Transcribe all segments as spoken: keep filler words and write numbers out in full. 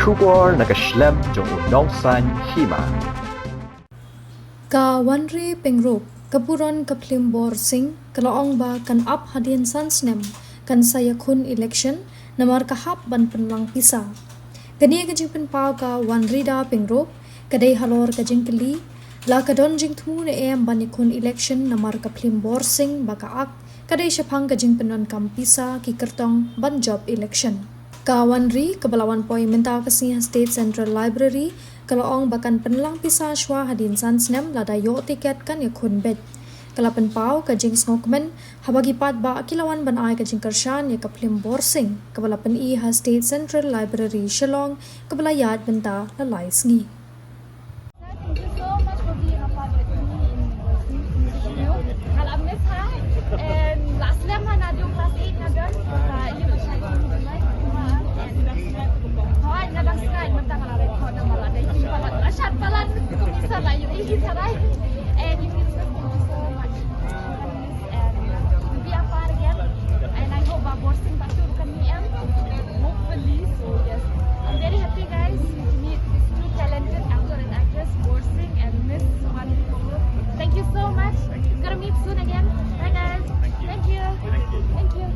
Khubor na ka shlem jong u nongsan hima. Ka Wanri Pyngrope, ka buron ka phlim Borsing, ka la ong ba kan ap hadien san snem, kan sa ïakhun election, namar ka hap ban pynlang pisa. Kane ka jingpynpaw ka Wanrida Pyngrope, ka dei halor ka jingkylli, la ka don jingthmu ne em ban ïakhun election namar ka phlim Borsing ba ka ak, ka dei shaphang ka jingpyndonkam pisa ki kyrtong ban jop election. Ka Wanri, kaba la wan poi mynta ka sngi ha State Central Library, ka la ong ba kan pynlang pisa shuwa hadien san snem lada ïoh tiket kan ïakhun beit. Ka la pynpaw ka jingsngewkmen, haba ki paidbah ki la wan ban ai ka jingkyrshan ïa ka phlim Borsing, kaba la pyni ha State Central Library Shillong, kaba la ïaid bynta la lai sngi. Thank you so much for being a part with me in the, in this video. Nga la miss ha, and la slem ha naduh class eight nga don. Uh, you know, hooid, nga dang sngewthuh mynta nga la record namar la dei ki palat, la shad palat. Sa la ïohi ki tharai. And you can just thank you so much. And we'll be apart again. And I hope ba Borsing pat tu kan mih em. Hopefully. So yes, I'm very happy, guys, to meet these two talented actor and actress, Borsing and Miss Wanri Pyngrope. Thank you so much. We're gonna meet soon again. Bye, guys. Thank you. Thank you.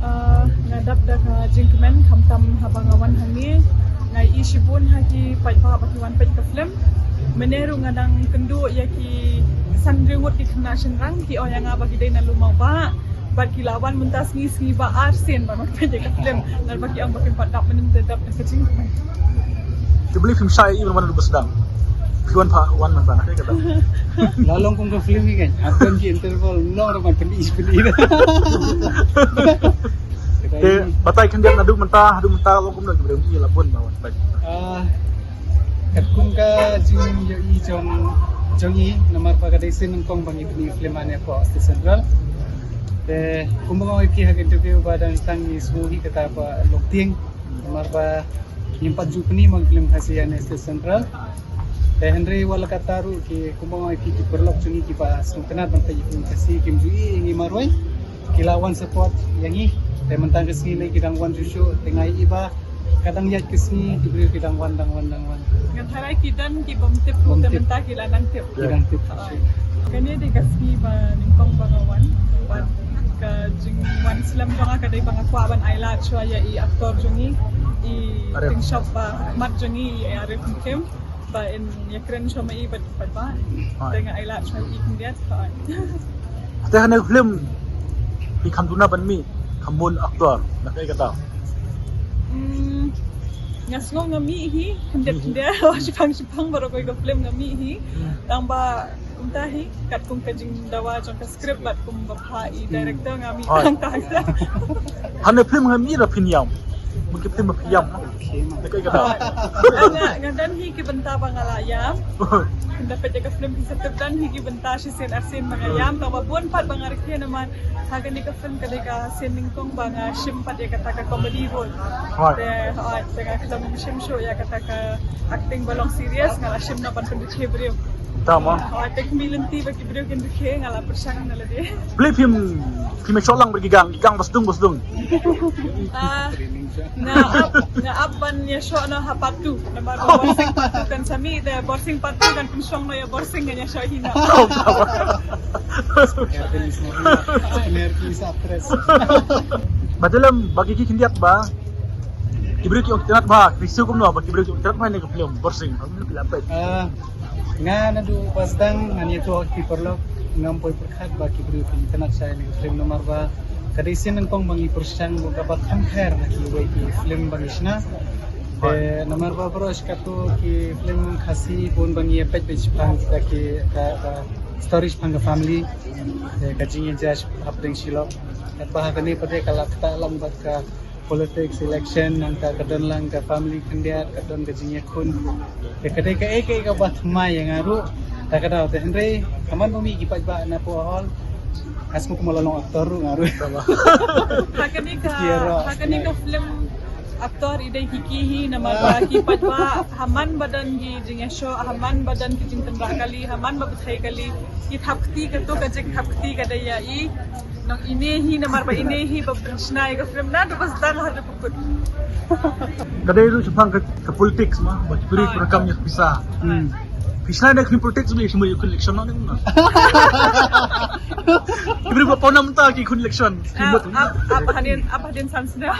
Ah, nga dap da ka jingkmen khamtam haba nga wan hangne. Nga ïohi shibun ha ki paidbah ba ki wan peit ka film. Mynne ruh nga dang kynduh ïa ki san ryngut ki khynnah shynrang ki ong ïa nga ba ki dei na Lumawbah. Bad ki la wan mynta sngi, sngi ba ar sien ban wan peit ïa ka film. Namar ba ki ong ba kim pat dap mynnin te dap da ka jingkmen. Te beli film shai i ban wan ba sdang. Phi wan pha wan mynta na ka kata. La long kum ka film ni kan. Ap kan ki interval long ra ban peli peli. Te batai khyndiat naduh mynta, haduh mynta long kumno ki briew i la bun ba wan peit. Ah, katkum ka jingïohi jong, jong i, namar ba ka dei sien nyngkong ba ngi pyni film hangne hapoh State Central. Te kumba nga ong ïa phi ha ka interview ba dang tang ngi sngewthuh hi kata ba long tieng, namar ba ngim pat ju pyni mo ki film Khasi hangne State Central. Te hynrei wat la katta ruh ki, kumba nga ong ïa phi, ki paralok jong ngi kiba sngewtynnat ban peit ïa ki film Khasi kim ju ïohi ïa ngi marwei. Ki la wan support ïa ngi. Te mynta ka sngi lei ki dang wan shuh shuh, te nga ïohi ba ka dang ïaid ka sngi, ki briew ki dang wan, dang wan, dang wan. Nga tharai ki don ki bym tip ruh, te mynta ki la nang tip. Ki dang tip. Kane dei ka sngi ba nyngkong ba nga wan. Bad ka jingwan slem jong nga ka dei ba nga kwah ban ai lad shuwa ïa i actor jong ngi, i Arif. Tyngshop ba khmat jong ngi, i Arif Mukim. Ba in ïakren shuwa ma i bad, bad ba. Hooid. Te nga ai lad shuwa ïa i khyndiat. Hooid. Te hane film i kham duna ban mih, kham bun actor, na kaei kata? Hmm, nga sngew nga mih hi, khyndiat khyndiat, shipang shipang baroh kawei ka film nga mih hi. Hmm. Tang ba kumta hi, katkum ka jingdawa jong ka script bad kumba pha i director nga mih tang tang. Hane film nga mih ra phin ïam. Mungkin film ba phi ïam. Na kaei kata? Nga, nga don hi ki bynta ba nga la ïam. Nga peit ïa ka film phi sa tip don hi ki bynta shisien arsien ba nga ïam. Tang ba bun pat ba nga rkhie namar ha kane ka film ka dei ka sien nyngkong ba nga shim pat ïa kata ka comedy role. Hooid. Te, hooid, te nga khlem shim shuh ïa kata ka acting ba long serious, nga la shim na ban pynduh briew. Tama. Hooid, te khmih lynti ba ki briew kin rkhie, nga la pyrshang na lade. Balei phim, phim ïashoh lang bad ki gang, ki gang ba sdung ba sdung? Ah, nga ap, nga ap ban ïashoh noh ha part two. Namar ba Borsing part two kan sa mih, te Borsing part two kan pynshong noh ïa Borsing, ngan ïashoh hi noh. Nervous actress. Ba te lem, ba ki khyndiat ba ki briew ki ong ki tynnat bha, ki review kumno ba ki briew ki ong ki tynnat bha ïa kane ka film Borsing. Ong ki la peit. Ah, nga naduh ba sdang ngan ïathuh ha ki paralok, ngam poi pyrkhat ba ki briew ki tynnat shai ïa kane ka film namar ba ka dei sien nyngkong ba ngi pyrshang ba kaba kham kher na kiwei ki film ba ngi shna. Te namar ba baroh shi katto ki film Khasi bun ba ngi ïa peit beit shaphang kita ki ka, ka story shaphang ka family. Te ka jingïaid hapdeng shi lok. Katba ha kane pat ka la ktah lang bad ka politics, election, nangta ka don lang ka family khyndiat, ka don ka jingïakhun. Te ka dei kaei kaei kaba thymmai ïa nga ruh. Ta ka daw te hynrei ka man ba mih ki paidbah na poh hall. Nga sngewbha kumba la long actor ruh nga ruh. Ha kane ka, ha kane ka film actor i dei hi ki hi namar ba ki paidbah ha man ba don ki jingïashoh, ha man ba don ki jingtynrah kali, ha man ba bthei kali, ki thap kti, kato ka jingthap kti ka dei ïa i. Nong ine hi namar ba ine hi ba pynshna ïa ka film na, to bas dang ha. Ka dei ruh shaphang ka, ka politics ma, ba ki briew ki rakam ïa ka pisa. Hmm. Pisa na ka politics ba ki shimoi ïa ka election na, na. Ki briew ba pynlong mynta ki khun election. Ki mut. Ap, ap hadien, ap hadien san snem.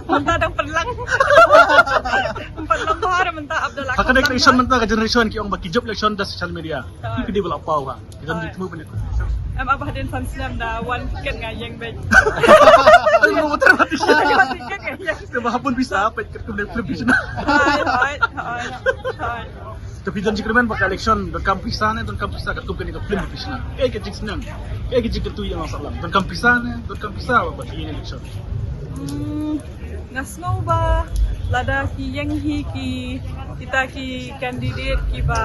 Mynta dang pynlang. Pynlang bha mynta Abdullah. Ha ka election mynta ka generation ki ong ba ki jop election da social media. Ki dei ba la paw ha. Ki don jingthmu ban ïa. Em, ap hadien san snem da wan tiket nga ïeng beit. Ai, mo motor mati. Wan tiket nga ïeng. Te ba hapun pisa, peit kat kum dei film pisa. Hai, hai, hai, hai. Te phi don jingkyrmen ba ka election donkam pisa ne, donkam pisa kat kum kane ka film pisa. Kaei ka jingsneng, kaei ka jingkyntu ïa nga sahlang, donkam pisa ne, donkam pisa ba ka election. Hmm, nga sngew ba lada ki ïeng hi ki, kita ki candidate kiba,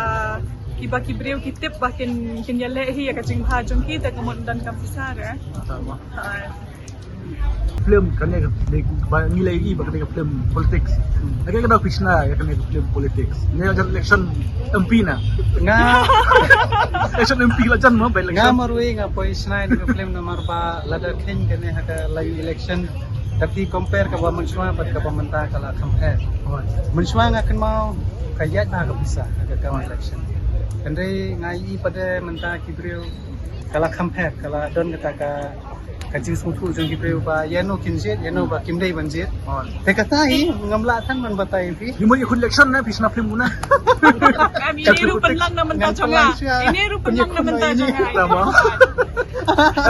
kiba ki briew ki tip ba kin, kin ïaleh hi ïa ka jingbha jong ki, te ka mut donkam pisa re. Sama. Ha. Film kane ka, ba ngi la ïohi ba kane ka film politics. Lada ka dei pisa ïa kane ka film politics, ngi la jan election M P na. Nga election M P la jan mo, by election. Nga marwei nga poi shna ïa ka film namar ba lada kheiñ kane ha ka line election, te phi compare kaba mynshuwa bad kaba mynta ka la compare. Mynshuwa nga kynmaw ka ïaid bha ka pisa ha ka kam election. Hynrei nga ïohi pat mynta ki briew ka la compare, ka la don kata ka, ka jingsngewthuh jong ki briew ba ïano kin jied, ïano ba kim dei ban jied. Te kata hi ngam lah than ban batai ïa phi. Ni mo ïa khun election na phi shna film na. Em, ine ruh pynlang na mynta jong nga. Ine ruh pynlang na mynta jong nga.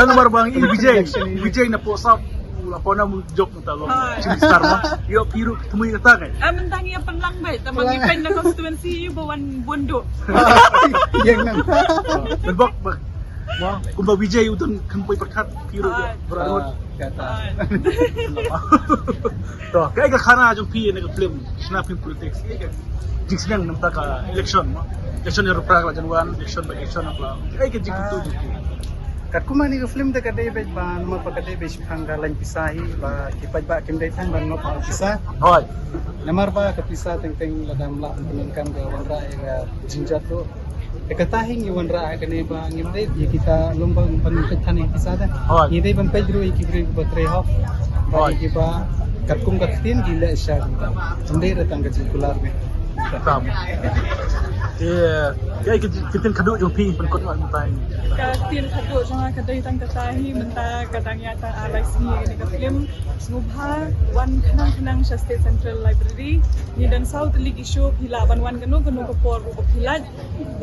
Namar ba ngi Vijay, Vijay na poh sap la pona mu jop mynta long. Chief Minister ma. Ïoh phi ruh thymmai kata kan. Em, mynta ngi ïa pynlang beit, tang ba ngi pyn na constituency ba wan bun duh. Ïeng nang. Bok bok. Mo, kumba Vijay u don kynpoi pyrkhat, phi ruh. Bra ruh. Kata. To, kaei ka khana jong phi ïa kane ka film, shna film politics, kaei ka jingsneng na mynta ka election mo. Election ïa ruh pra ka la jan wan, election by election la. Kaei ka jingkyntu jong phi. Katkum kane ka film te ka dei beit ba namar ba ka dei beit shaphang ka line pisa hi ba ki paidbah kim dei tang ban ngop ha pisa. Hooid. Namar ba ka pisa teng teng lada ym lah ban pyndonkam ka wanrah ïa ka jingjia ruh. Te kata hi ngi wanrah ha kane ba ngim dei ïa kita lum ba ban peit than ïa pisa te. Hooid. Ngi dei ban peit ruh ïa ki briew ba trei hok. Ba ïa kiba katkum ka ktien ki leh sha kumta. Ym dei re tang ka jingkular ne. Tam. Te kaei ka ktien khadduh jong phi pynkut wat mynta? Ka ktien khadduh jong nga ka dei tang kata hi mynta ka dang ïa ta ar lai sngi ïa kane ka film. Sngewbha wan khnang khnang sha State Central Library. Ngi don saw tylli ki show, phi lah ban wan kano kano ka por ruh ba phi lah.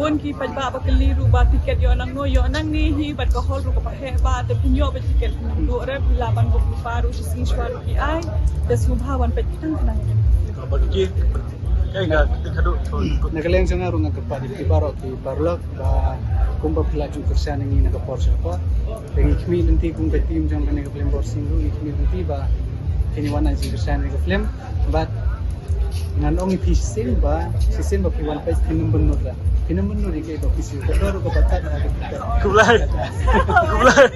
Bun ki paidbah ba kylli ruh ba tiket ïoh nangno, ïoh nangne hi bad ka hall ruh kaba heh bha, te phin ïoh beit tiket phin ym duh re, phi lah ban book lypa ruh shisngi shuwa ruh ki ai. Te sngewbha wan peit khnang khnang. Ba ki, kaei ka ktien khadduh, to. Na ka liang jong nga ruh nga kyrpad ïa phi baroh ki paralok ba kumba phi la jingkyrshan ïa ngi na ka por sha ka por. Te ngi khmih lynti kum ka team jong kane ka film Borsing ruh, ngi khmih lynti ba kin ïa wan ai jingkyrshan ïa ka film. Bad ngan ong ïa phi shisien ba, shisien ba phi wan peit phin ym bynnud la. Phin ym bynnud ïa kaei ba phi siew. Ka dor ruh kaba tad ha ka tiket. Khublei. Khublei.